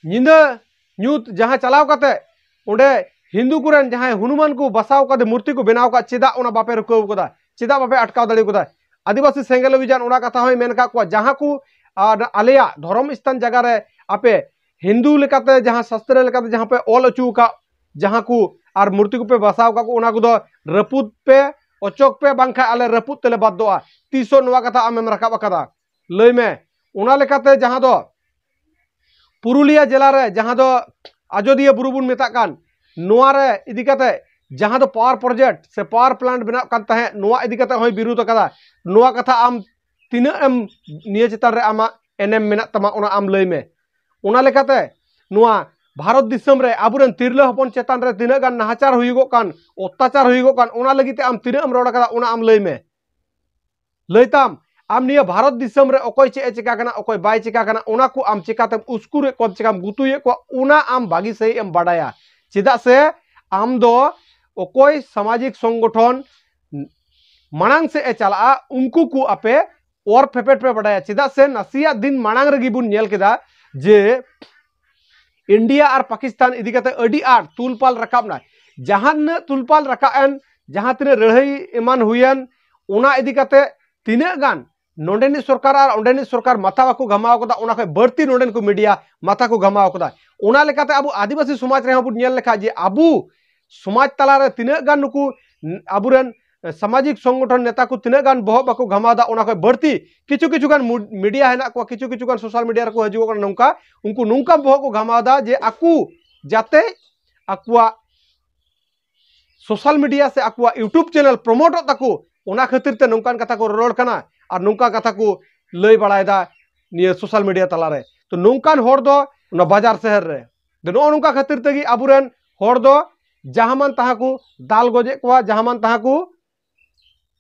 ᱧᱤᱫᱟᱹ ᱧᱩᱛ ᱡᱟᱦᱟᱸ ᱪᱟᱞᱟᱣ ᱠᱟᱛᱮ ᱚᱸᱰᱮ ᱦᱤᱱᱫᱩ ᱠᱚᱨᱮᱱ ᱡᱟᱦᱟᱸᱭ ᱦᱚᱱᱩᱢᱟᱱ ᱠᱚ ᱵᱟᱥᱟᱣ ᱠᱟᱫᱮ ᱢᱩᱨᱛᱤ ᱠᱚ ᱵᱮᱱᱟᱣ ᱠᱟᱫ, ᱪᱮᱫᱟᱜ ᱚᱱᱟ ᱵᱟᱯᱮ ᱨᱩᱠᱟᱹᱣ ᱠᱟᱫᱟ? ᱪᱮᱫᱟᱜ ᱵᱟᱯᱮ ᱟᱴᱠᱟᱣ ᱫᱟᱲᱮ ᱠᱟᱫᱟ? ᱟᱹᱫᱤᱵᱟᱹᱥᱤ ᱥᱮᱸᱜᱮᱞ ᱚᱵᱷᱤᱡᱟᱱ ᱚᱱᱟ ᱠᱟᱛᱷᱟ ᱦᱚᱸᱭ ᱢᱮᱱ ᱠᱟᱫ ᱠᱚᱣᱟ, ᱡᱟᱦᱟᱸ ᱠᱚ, ᱟᱨ ᱟᱞᱮᱭᱟᱜ ᱫᱷᱚᱨᱚᱢ ᱥᱛᱷᱟᱱ ᱡᱟᱭᱜᱟ ᱨᱮ ᱟᱯᱮ ᱦᱤᱱᱫᱩ ᱞᱮᱠᱟᱛᱮ ᱡᱟᱦᱟᱸ ᱥᱟᱥᱛᱨᱚ ᱞᱮᱠᱟᱛᱮ ᱡᱟᱦᱟᱸ ᱯᱮ ᱚᱞ ᱦᱚᱪᱚ ᱟᱠᱟᱫ, ᱡᱟᱦᱟᱸ ᱠᱚ ᱟᱨ ᱢᱩᱨᱛᱤ ᱠᱚᱯᱮ ᱵᱟᱥᱟᱣ ᱟᱠᱟᱫ ᱠᱚ, ᱚᱱᱟ ᱠᱚᱫᱚ ᱨᱟᱹᱯᱩᱫ ᱯᱮ, ᱚᱪᱚᱜ ᱯᱮ, ᱵᱟᱝᱠᱷᱟᱱ ᱟᱞᱮ ᱨᱟᱹᱯᱩᱫ ᱛᱮᱞᱮ ᱵᱟᱫᱽᱫᱷᱚᱜᱼᱟ᱾ ᱛᱤᱥᱚᱜ ᱱᱚᱣᱟ ᱠᱟᱛᱷᱟ ᱟᱢᱮᱢ ᱨᱟᱠᱟᱵ ᱟᱠᱟᱫᱟ? ᱞᱟᱹᱭ ᱢᱮ᱾ ᱚᱱᱟ ᱞᱮᱠᱟᱛᱮ ᱡᱟᱦᱟᱸ ᱫᱚ ᱯᱩᱨᱩᱞᱤᱭᱟᱹ ᱡᱮᱞᱟ ᱨᱮ ᱡᱟᱦᱟᱸ ᱫᱚ ᱟᱡᱚᱫᱤᱭᱟᱹ ᱵᱩᱨᱩ ᱵᱚᱱ ᱢᱮᱛᱟᱜ ᱠᱟᱱ, ᱱᱚᱣᱟ ᱨᱮ ᱤᱫᱤ ᱠᱟᱛᱮ ᱡᱟᱦᱟᱸ ᱫᱚ power project ᱥᱮ power plant ᱵᱮᱱᱟᱜ ᱠᱟᱱ ᱛᱟᱦᱮᱸᱫ, ᱱᱚᱣᱟ ᱤᱫᱤ ᱠᱟᱛᱮ ᱦᱚᱸᱭ ᱵᱤᱨᱳᱫ ᱟᱠᱟᱫᱟ᱾ ᱱᱚᱣᱟ ᱠᱟᱛᱷᱟ ᱟᱢ ᱛᱤᱱᱟᱹᱜ ᱮᱢ, ᱱᱤᱭᱟᱹ ᱪᱮᱛᱟᱱ ᱨᱮ ᱟᱢᱟᱜ ᱮᱱᱮᱢ ᱢᱮᱱᱟᱜ ᱛᱟᱢᱟ, ᱚᱱᱟ ᱟᱢ ᱞᱟᱹᱭ ᱢᱮ᱾ ᱚᱱᱟ ᱞᱮᱠᱟᱛᱮ ᱱᱚᱣᱟ ᱵᱷᱟᱨᱚᱛ ᱫᱤᱥᱚᱢ ᱨᱮ ᱟᱵᱚᱨᱮᱱ ᱛᱤᱨᱞᱟᱹ ᱦᱚᱯᱚᱱ ᱪᱮᱛᱟᱱ ᱨᱮ ᱛᱤᱱᱟᱹᱜ ᱜᱟᱱ ᱱᱟᱦᱟᱪᱟᱨ ᱦᱩᱭᱩᱜᱚᱜ ᱠᱟᱱ, ᱚᱛᱛᱟᱪᱟᱨ ᱦᱩᱭᱩᱜᱚᱜ ᱠᱟᱱ, ᱚᱱᱟ ᱞᱟᱹᱜᱤᱫ ᱛᱮ ᱟᱢ ᱛᱤᱱᱟᱹᱜ ᱮᱢ ᱨᱚᱲ ᱟᱠᱟᱫᱟ, ᱚᱱᱟ ᱟᱢ ᱞᱟᱹᱭ ᱢᱮ᱾ ᱞᱟᱹᱭ ᱛᱟᱢ, ᱟᱢ ᱱᱤᱭᱟᱹ ᱵᱷᱟᱨᱚᱛ ᱫᱤᱥᱚᱢ ᱨᱮ ᱚᱠᱚᱭ ᱪᱮᱫ ᱮ ᱪᱮᱠᱟ ᱠᱟᱱᱟ, ᱚᱠᱚᱭ ᱵᱟᱭ ᱪᱮᱠᱟ ᱠᱟᱱᱟ, ᱚᱱᱟ ᱠᱚ ᱟᱢ ᱪᱮᱠᱟᱛᱮᱢ ᱩᱥᱠᱩᱨᱮᱫ ᱠᱚᱣᱟ, ᱪᱮᱠᱟᱢ ᱜᱩᱛᱩᱭᱮᱫ ᱠᱚᱣᱟ, ᱚᱱᱟ ᱟᱢ ᱵᱷᱟᱹᱜᱤ ᱥᱟᱺᱦᱤᱡ ᱮᱢ ᱵᱟᱰᱟᱭᱟ᱾ ᱪᱮᱫᱟᱜ ᱥᱮ ᱟᱢ ᱫᱚ ᱚᱠᱚᱭ ᱥᱟᱢᱟᱡᱤᱠ ᱥᱚᱝᱜᱚᱴᱷᱚᱱ ᱢᱟᱲᱟᱝ ᱥᱮᱫ ᱮ ᱪᱟᱞᱟᱜᱼᱟ, ᱩᱱᱠᱩ ᱠᱚ ᱟᱯᱮ ᱚᱨ ᱯᱷᱮᱯᱮᱴ ᱯᱮ ᱵᱟᱰᱟᱭᱟ᱾ ᱪᱮᱫᱟᱜ ᱥᱮ ᱱᱟᱥᱮᱭᱟᱜ ᱫᱤᱱ ᱢᱟᱲᱟᱝ ᱨᱮᱜᱮ ᱵᱚᱱ ᱧᱮᱞ ᱠᱮᱫᱟ ᱡᱮ ᱤᱱᱰᱤᱭᱟ ᱟᱨ ᱯᱟᱠᱤᱥᱛᱟᱱ ᱤᱫᱤ ᱠᱟᱛᱮ ᱟᱹᱰᱤ ᱟᱸᱴ ᱛᱩᱞᱯᱟᱞ ᱨᱟᱠᱟᱵ ᱮᱱᱟ᱾ ᱡᱟᱦᱟᱸ ᱛᱤᱱᱟᱹᱜ ᱛᱩᱞᱯᱟᱞ ᱨᱟᱠᱟᱵ ᱮᱱ, ᱡᱟᱦᱟᱸ ᱛᱤᱱᱟᱹᱜ ᱞᱟᱹᱲᱦᱟᱹᱭ ᱮᱢᱟᱱ ᱦᱩᱭᱮᱱ, ᱚᱱᱟ ᱤᱫᱤ ᱠᱟᱛᱮ ᱛᱤᱱᱟᱹᱜ ᱜᱟᱱ ᱱᱚᱰᱮᱱᱤᱡ ᱥᱚᱨᱠᱟᱨ ᱟᱨ ᱚᱸᱰᱮᱱᱤᱡ ᱥᱚᱨᱠᱟᱨ ᱢᱟᱛᱷᱟ ᱵᱟᱠᱚ ᱜᱷᱟᱢᱟᱣ ᱠᱟᱫᱟ, ᱚᱱᱟ ᱠᱷᱚᱱ ᱵᱟᱹᱲᱛᱤ ᱱᱚᱰᱮᱱ ᱠᱚ ᱢᱤᱰᱤᱭᱟ ᱢᱟᱛᱷᱟ ᱠᱚ ᱜᱷᱟᱢᱟᱣ ᱠᱟᱫᱟ᱾ ᱚᱱᱟ ᱞᱮᱠᱟᱛᱮ ᱟᱵᱚ ᱟᱹᱫᱤᱵᱟᱹᱥᱤ ᱥᱚᱢᱟᱡᱽ ᱨᱮᱦᱚᱸ ᱵᱚᱱ ᱧᱮᱞ ᱞᱮᱠᱷᱟᱱ ᱡᱮ ᱟᱵᱚ ᱥᱚᱢᱟᱡᱽ ᱛᱟᱞᱟᱨᱮ ᱛᱤᱱᱟᱹᱜ ᱜᱟᱱ ᱱᱩᱠᱩ ᱟᱵᱚᱨᱮᱱ ᱥᱟᱢᱟᱡᱤᱠ ᱥᱚᱝᱜᱚᱴᱷᱚᱱ ᱱᱮᱛᱟ ᱠᱚ ᱛᱤᱱᱟᱹᱜ ᱜᱟᱱ ᱵᱚᱦᱚᱜ ᱵᱟᱠᱚ ᱜᱷᱟᱢᱟᱣ ᱮᱫᱟ, ᱚᱱᱟ ᱠᱷᱚᱱ ᱵᱟᱹᱲᱛᱤ ᱠᱤᱪᱷᱩ ᱠᱤᱪᱷᱩ ᱜᱟᱱ ᱢᱩ-, ᱢᱤᱰᱤᱭᱟ ᱦᱮᱱᱟᱜ ᱠᱚᱣᱟ, ᱠᱤᱪᱷᱩ ᱠᱤᱪᱷᱩ ᱜᱟᱱ ᱥᱳᱥᱟᱞ ᱢᱤᱰᱤᱭᱟ ᱨᱮᱠᱚ ᱦᱤᱡᱩᱜ ᱠᱟᱱᱟ᱾ ᱱᱚᱝᱠᱟ ᱩᱱᱠᱩ ᱱᱚᱝᱠᱟ ᱵᱚᱦᱚᱜ ᱠᱚ ᱜᱷᱟᱢᱟᱣ ᱮᱫᱟ ᱡᱮ ᱟᱠᱚ ᱡᱟᱛᱮ ᱟᱠᱚᱣᱟᱜ ᱥᱳᱥᱟᱞ ᱢᱤᱰᱤᱭᱟ ᱥᱮ ᱟᱠᱚᱣᱟᱜ YouTube ᱪᱮᱱᱮᱞ ᱯᱨᱚᱢᱳᱴᱚᱜ ᱛᱟᱠᱚ, ᱚᱱᱟ ᱠᱷᱟᱹᱛᱤᱨ ᱛᱮ ᱱᱚᱝᱠᱟᱱ ᱠᱟᱛᱷᱟ ᱠᱚ ᱨᱚᱨᱚᱲ ᱠᱟᱱᱟ ᱟᱨ ᱱᱚᱝᱠᱟ ᱠᱟᱛᱷᱟ ᱠᱚ ᱞᱟᱹᱭ ᱵᱟᱲᱟᱭᱮᱫᱟ ᱱᱤᱭᱟᱹ ᱥᱳᱥᱟᱞ ᱢᱤᱰᱤᱭᱟ ᱛᱟᱞᱟᱨᱮ᱾ ᱛᱚ ᱱᱚᱝᱠᱟᱱ ᱦᱚᱲ ᱫᱚ ᱚᱱᱟ ᱵᱟᱡᱟᱨ ᱥᱟᱦᱟᱨ ᱨᱮ᱾ ᱛᱚ ᱱᱚᱜᱼᱚ ᱱᱚᱝᱠᱟ ᱠᱷᱟᱹᱛᱤᱨ ᱛᱮᱜᱮ ᱟᱵᱚᱨᱮᱱ ᱦᱚᱲ ᱫᱚ ᱡᱟᱦᱟᱸ ᱢᱟᱱ ᱛᱟᱦᱟᱸ ᱠᱚ ᱫᱟᱞ ᱜᱚᱡᱮᱫ ᱠᱚᱣᱟ, ᱡᱟᱦᱟᱸ ᱢᱟᱱ ᱛᱟᱦᱟᱸ ᱠᱚ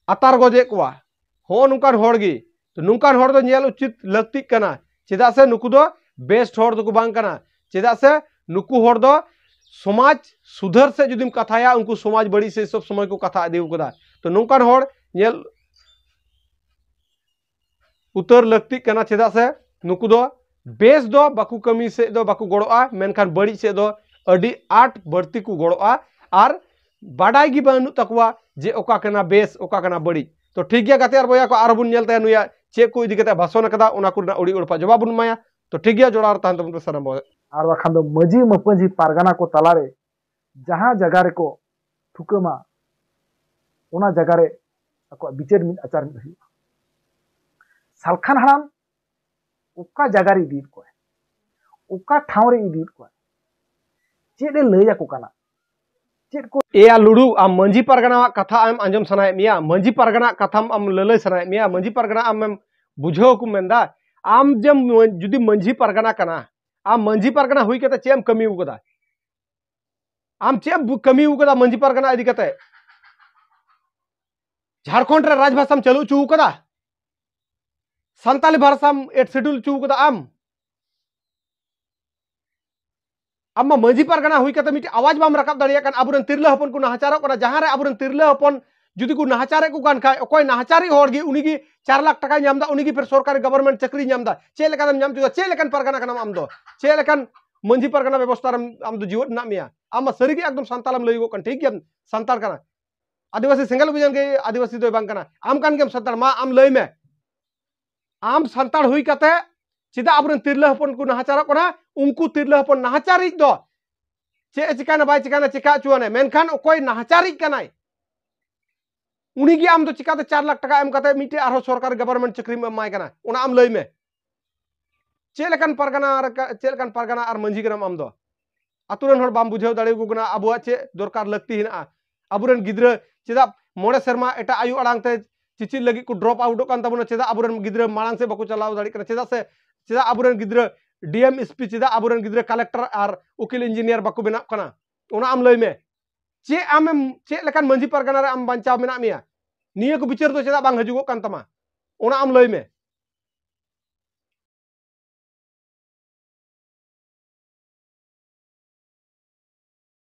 ᱟᱛᱟᱨ ᱜᱚᱡᱮᱫ ᱠᱚᱣᱟ᱾ ᱦᱚᱸᱜᱼᱚ ᱱᱚᱝᱠᱟᱱ ᱦᱚᱲ ᱜᱮ᱾ ᱛᱚ ᱱᱚᱝᱠᱟᱱ ᱦᱚᱲ ᱫᱚ ᱧᱮᱞ ᱩᱪᱤᱛ ᱞᱟᱹᱠᱛᱤᱜ ᱠᱟᱱᱟ, ᱪᱮᱫᱟᱜ ᱥᱮ ᱱᱩᱠᱩ ᱫᱚ ᱵᱮᱥᱴ ᱦᱚᱲ ᱫᱚᱠᱚ ᱵᱟᱝ ᱠᱟᱱᱟ᱾ ᱪᱮᱫᱟᱜ ᱥᱮ ᱱᱩᱠᱩ ᱦᱚᱲ ᱫᱚ ᱥᱚᱢᱟᱡᱽ ᱥᱩᱫᱷᱟᱹᱨ ᱥᱮᱫ ᱡᱩᱫᱤᱢ ᱠᱟᱛᱷᱟᱭᱟ, ᱩᱱᱠᱩ ᱥᱚᱢᱟᱡᱽ ᱵᱟᱹᱲᱤᱡ ᱥᱮᱫ ᱥᱚᱵ ᱥᱚᱢᱚᱭ ᱠᱚ ᱠᱟᱛᱷᱟ ᱤᱫᱤ ᱠᱟᱫᱟ᱾ ᱛᱚ ᱱᱚᱝᱠᱟᱱ ᱦᱚᱲ ᱧᱮᱞ ᱩᱛᱟᱹᱨ ᱞᱟᱹᱠᱛᱤᱜ ᱠᱟᱱᱟ, ᱪᱮᱫᱟᱜ ᱥᱮ ᱱᱩᱠᱩ ᱫᱚ ᱵᱮᱥ ᱫᱚ ᱵᱟᱠᱚ ᱠᱟᱹᱢᱤ ᱥᱮᱫ ᱫᱚ ᱵᱟᱠᱚ ᱜᱚᱲᱚᱜᱼᱟ, ᱢᱮᱱᱠᱷᱟᱱ ᱵᱟᱹᱲᱤᱡ ᱥᱮᱫ ᱫᱚ ᱟᱹᱰᱤ ᱟᱸᱴ ᱵᱟᱹᱲᱛᱤ ᱠᱚ ᱜᱚᱲᱚᱜᱼᱟ᱾ ᱟᱨ ᱵᱟᱰᱟᱭ ᱜᱮ ᱵᱟᱹᱱᱩᱜ ᱛᱟᱠᱚᱣᱟ ᱡᱮ ᱚᱠᱟ ᱠᱟᱱᱟ ᱵᱮᱥ, ᱚᱠᱟ ᱠᱟᱱᱟ ᱵᱟᱹᱲᱤᱡ᱾ ᱛᱚ ᱴᱷᱤᱠ ᱜᱮᱭᱟ ᱜᱟᱛᱮ ᱟᱨ ᱵᱚᱭᱦᱟ ᱠᱚ, ᱟᱨᱦᱚᱸ ᱵᱚᱱ ᱧᱮᱞ ᱛᱟᱭᱟ ᱱᱩᱭᱟᱜ ᱪᱮᱫ ᱠᱚ ᱤᱫᱤ ᱠᱟᱛᱮ ᱵᱷᱟᱥᱚᱱ ᱟᱠᱟᱫᱟ, ᱚᱱᱟ ᱠᱚᱨᱮᱱᱟᱜ ᱟᱹᱰᱤ ᱚᱲᱯᱟ ᱡᱚᱵᱟᱵ ᱵᱚᱱ ᱮᱢᱟᱭᱟ᱾ ᱛᱚ ᱴᱷᱤᱠ ᱜᱮᱭᱟ, ᱡᱚᱲᱟᱣ ᱨᱮ ᱛᱟᱦᱮᱱ ᱛᱟᱵᱚᱱ ᱯᱮ ᱥᱟᱱᱟᱢ ᱵᱚᱭᱦᱟ᱾ ᱟᱨ ᱵᱟᱠᱷᱟᱱ ᱫᱚ ᱢᱟᱹᱡᱷᱤ ᱢᱟᱹᱯᱟᱹᱡᱷᱤ ᱯᱟᱨᱜᱟᱱᱟ ᱠᱚ ᱛᱟᱞᱟᱨᱮ ᱡᱟᱦᱟᱸ ᱡᱟᱭᱜᱟ ᱨᱮᱠᱚ ᱛᱷᱩᱠᱟᱹᱢᱟ, ᱚᱱᱟ ᱡᱟᱭᱜᱟ ᱨᱮ ᱟᱠᱚᱣᱟᱜ ᱵᱤᱪᱟᱹᱨ ᱢᱤᱫ ᱟᱪᱟᱨ ᱢᱤᱫ ᱦᱩᱭᱩᱜᱼᱟ᱾ ᱥᱟᱞᱠᱷᱟᱱ ᱦᱟᱲᱟᱢ ᱚᱠᱟ ᱡᱟᱭᱜᱟ ᱨᱮ ᱤᱫᱤᱭᱮᱫ ᱠᱚᱣᱟᱭ, ᱚᱠᱟ ᱴᱷᱟᱶ ᱨᱮ ᱤᱫᱤᱭᱮᱫ ᱠᱚᱣᱟᱭ, ᱪᱮᱫ ᱮ ᱞᱟᱹᱭ ᱟᱠᱚ ᱠᱟᱱᱟ, ᱪᱮᱫ ᱠᱚ ᱮᱭᱟ ᱞᱩᱲᱩ, ᱟᱢ ᱢᱟᱹᱡᱷᱤ ᱯᱟᱨᱜᱟᱱᱟᱣᱟᱜ ᱠᱟᱛᱷᱟ ᱟᱢ ᱟᱸᱡᱚᱢ ᱥᱟᱱᱟᱭᱮᱫ ᱢᱮᱭᱟ, ᱢᱟᱹᱡᱷᱤ ᱯᱟᱨᱜᱟᱱᱟᱜ ᱠᱟᱛᱷᱟᱢ ᱟᱢ ᱞᱟᱹᱞᱟᱹᱭ ᱥᱟᱱᱟᱭᱮᱫ ᱢᱮᱭᱟ, ᱢᱟᱹᱡᱷᱤ ᱯᱟᱨᱜᱟᱱᱟ ᱟᱢᱮᱢ ᱵᱩᱡᱷᱟᱹᱣ ᱠᱚ ᱢᱮᱱᱫᱟ, ᱟᱢ ᱡᱮᱢ ᱡᱩᱫᱤ ᱢᱟᱹᱡᱷᱤ ᱯᱟᱨᱜᱟᱱᱟ ᱠᱟᱱᱟ, ᱟᱢ ᱢᱟᱹᱡᱷᱤ ᱯᱟᱨᱜᱟᱱᱟ ᱦᱩᱭ ᱠᱟᱛᱮ ᱪᱮᱫ ᱮᱢ ᱠᱟᱹᱢᱤ ᱟᱠᱟᱫᱟ? ᱟᱢ ᱪᱮᱫ ᱮᱢ ᱵᱩ- ᱠᱟᱹᱢᱤ ᱟᱠᱟᱫᱟ ᱢᱟᱹᱡᱷᱤ ᱯᱟᱨᱜᱟᱱᱟ ᱤᱫᱤ ᱠᱟᱛᱮ? ᱡᱷᱟᱲᱠᱷᱚᱸᱰ ᱨᱮ ᱨᱟᱡᱽᱵᱷᱟᱥᱟᱢ ᱪᱟᱹᱞᱩ ᱦᱚᱪᱚ ᱟᱠᱟᱫᱟ? ᱥᱟᱱᱛᱟᱞᱤ ᱵᱷᱟᱥᱟᱢ ᱮᱰ ᱥᱤᱰᱩᱞ ᱦᱚᱪᱚ ᱟᱠᱟᱫᱟ ᱟᱢ? ᱟᱢ ᱢᱟ ᱢᱟᱹᱡᱷᱤ ᱯᱟᱨᱜᱟᱱᱟ ᱦᱩᱭ ᱠᱟᱛᱮ ᱢᱤᱫᱴᱮᱡ ᱟᱣᱟᱡ ᱵᱟᱢ ᱨᱟᱠᱟᱵ ᱫᱟᱲᱮᱭᱟᱜ ᱠᱟᱱ᱾ ᱟᱵᱚᱨᱮᱱ ᱛᱤᱨᱞᱟᱹ ᱦᱚᱯᱚᱱ ᱠᱚ ᱱᱟᱦᱟᱪᱟᱨᱚᱜ ᱠᱟᱱᱟ, ᱡᱟᱦᱟᱸ ᱨᱮ ᱟᱵᱚᱨᱮᱱ ᱛᱤᱨᱞᱟᱹ ᱦᱚᱯᱚᱱ ᱡᱩᱫᱤ ᱠᱚ ᱱᱟᱦᱟᱪᱟᱨᱮᱫ ᱠᱚ ᱠᱟᱱ ᱠᱷᱟᱡ, ᱚᱠᱚᱭ ᱱᱟᱦᱟᱪᱟᱨᱤᱡ ᱦᱚᱲ ᱜᱮ ᱩᱱᱤ ᱜᱮ ᱪᱟᱨ ᱞᱟᱠᱷ ᱴᱟᱠᱟᱭ ᱧᱟᱢ ᱮᱫᱟ, ᱩᱱᱤ ᱜᱮ ᱯᱷᱤᱨ ᱥᱚᱨᱠᱟᱨᱤ ᱜᱚᱵᱷᱚᱨᱱᱢᱮᱱᱴ ᱪᱟᱹᱠᱨᱤᱭ ᱧᱟᱢ ᱮᱫᱟ᱾ ᱪᱮᱫ ᱞᱮᱠᱟᱛᱮᱢ ᱧᱟᱢ ᱦᱚᱪᱚ ᱠᱮᱫᱟ? ᱪᱮᱫ ᱞᱮᱠᱟᱱ ᱯᱟᱨᱜᱟᱱᱟ ᱠᱟᱱᱟᱢ ᱟᱢ ᱫᱚ? ᱪᱮᱫ ᱞᱮᱠᱟᱱ ᱢᱟᱹᱡᱷᱤ ᱯᱟᱨᱜᱟᱱᱟ ᱵᱮᱵᱚᱥᱛᱷᱟ ᱨᱮᱢ ᱟᱢ ᱫᱚ ᱡᱤᱣᱮᱫ ᱢᱮᱱᱟᱜ ᱢᱮᱭᱟ? ᱟᱢ ᱢᱟ ᱥᱟᱹᱨᱤ ᱜᱮ ᱮᱠᱫᱚᱢ ᱥᱟᱱᱛᱟᱞᱮᱢ ᱞᱟᱹᱭᱚᱜᱚᱜ ᱠᱟᱱ, ᱴᱷᱤᱠ ᱜᱮᱭᱟᱢ ᱥᱟᱱᱛᱟᱲ ᱠᱟᱱᱟ, ᱟᱹᱫᱤᱵᱟᱹᱥᱤ ᱥᱮᱸᱜᱮᱞ ᱚᱵᱷᱤᱡᱟᱱ ᱜᱮ ᱟᱹᱫᱤᱵᱟᱹᱥᱤ ᱫᱚᱭ ᱵᱟᱝ ᱠᱟᱱᱟ᱾ ᱟᱢ ᱠᱟᱱ ᱜᱮᱭᱟᱢ ᱥᱟᱱᱛᱟᱲ, ᱢᱟ ᱟᱢ ᱞᱟᱹᱭ ᱢᱮ, ᱟᱢ ᱥᱟᱱᱛᱟᱲ ᱦᱩᱭ ᱠᱟᱛᱮ ᱪᱮᱫᱟᱜ ᱟᱵᱚᱨᱮᱱ ᱛᱤᱨᱞᱟᱹ ᱦᱚᱯᱚᱱ ᱠᱚ ᱱᱟᱦᱟᱪᱟᱨᱚᱜ ᱠᱟᱱᱟ? ᱩᱱᱠᱩ ᱛᱤᱨᱞᱟᱹ ᱦᱚᱯᱚᱱ ᱱᱟᱦᱟᱪᱟᱨᱤᱡ ᱫᱚ ᱪᱮᱫ ᱮ ᱪᱤᱠᱟᱭᱱᱟ ᱵᱟᱭ ᱪᱤᱠᱟᱭᱱᱟ, ᱪᱤᱠᱟ ᱦᱚᱪᱚᱣᱟᱱᱮ, ᱢᱮᱱᱠᱷᱟᱱ ᱚᱠᱚᱭ ᱱᱟᱦᱟᱪᱟᱨᱤᱡ ᱠᱟᱱᱟᱭ ᱩᱱᱤ ᱜᱮ ᱟᱢ ᱫᱚ ᱪᱤᱠᱟᱛᱮ ᱪᱟᱨ ᱞᱟᱠᱷ ᱴᱟᱠᱟ ᱮᱢ ᱠᱟᱛᱮ ᱢᱤᱫᱴᱮᱡ ᱟᱨᱦᱚᱸ ᱥᱚᱨᱠᱟᱨᱤ ᱜᱚᱵᱷᱚᱨᱱᱢᱮᱱᱴ ᱪᱟᱹᱠᱨᱤᱢ ᱮᱢᱟᱭ ᱠᱟᱱᱟ? ᱚᱱᱟ ᱟᱢ ᱞᱟᱹᱭ ᱢᱮ᱾ ᱪᱮᱫ ᱞᱮᱠᱟᱱ ᱯᱟᱨᱜᱟᱱᱟ ᱨᱮ ᱠᱟ-, ᱪᱮᱫ ᱞᱮᱠᱟᱱ ᱯᱟᱨᱜᱟᱱᱟ ᱟᱨ ᱢᱟᱹᱡᱷᱤ ᱠᱟᱱᱟᱢ ᱟᱢ ᱫᱚ? ᱟᱛᱳ ᱨᱮᱱ ᱦᱚᱲ ᱵᱟᱢ ᱵᱩᱡᱷᱟᱹᱣ ᱫᱟᱲᱮᱭᱟᱠᱚ ᱠᱟᱱᱟ ᱟᱵᱚᱣᱟᱜ ᱪᱮᱫ ᱫᱚᱨᱠᱟᱨ ᱞᱟᱹᱠᱛᱤ ᱦᱮᱱᱟᱜᱼᱟ? ᱟᱵᱚᱨᱮᱱ ᱜᱤᱫᱽᱨᱟᱹ ᱪᱮᱫᱟᱜ ᱢᱚᱬᱮ ᱥᱮᱨᱢᱟ ᱮᱴᱟᱜ ᱟᱭᱳ ᱟᱲᱟᱝ ᱛᱮ ᱪᱮᱪᱮᱫ ᱞᱟᱹᱜᱤᱫ ᱠᱚ ᱰᱨᱚᱯ ᱟᱣᱩᱴᱚᱜ ᱠᱟᱱ ᱛᱟᱵᱚᱱᱟ? ᱪᱮᱫᱟᱜ ᱟᱵᱚᱨᱮᱱ ᱜᱤᱫᱽᱨᱟᱹ ᱢᱟᱲᱟᱝ ᱥᱮᱫ ᱵᱟᱠᱚ ᱪᱟᱞᱟᱣ ᱫᱟᱲᱮᱭᱟᱜ ᱠᱟᱱᱟ? ᱪᱮᱫᱟᱜ ᱥᱮ, ᱪᱮᱫᱟᱜ ᱟᱵᱚᱨᱮᱱ ᱜᱤᱫᱽᱨᱟᱹ ᱰᱤ ᱮᱢ, ᱮᱥ ᱯᱤ ᱪᱮᱫᱟᱜ ᱟᱵᱚᱨᱮᱱ ᱜᱤᱫᱽᱨᱟᱹ ᱠᱟᱞᱮᱠᱴᱚᱨ ᱟᱨ ᱩᱠᱤᱞ ᱤᱧᱡᱤᱱᱤᱭᱟᱨ ᱵᱟᱠᱚ ᱵᱮᱱᱟᱜ ᱠᱟᱱᱟ? ᱚᱱᱟ ᱟᱢ ᱞᱟᱹᱭ ᱢᱮ᱾ ᱪᱮᱫ ᱟᱢᱮᱢ, ᱪᱮᱫ ᱞᱮᱠᱟᱱ ᱢᱟᱹᱡᱷᱤ ᱯᱟᱨᱜᱟᱱᱟ ᱨᱮ ᱟᱢ ᱵᱟᱧᱪᱟᱣ ᱢᱮᱱᱟᱜ ᱢᱮᱭᱟ? ᱱᱤᱭᱟᱹ ᱠᱚ ᱵᱤᱪᱟᱹᱨ ᱫᱚ ᱪᱮᱫᱟᱜ ᱵᱟᱝ ᱦᱤᱡᱩᱜᱚᱜ ᱠᱟᱱ ᱛᱟᱢᱟ? ᱚᱱᱟ ᱟᱢ ᱞᱟᱹᱭ ᱢᱮ᱾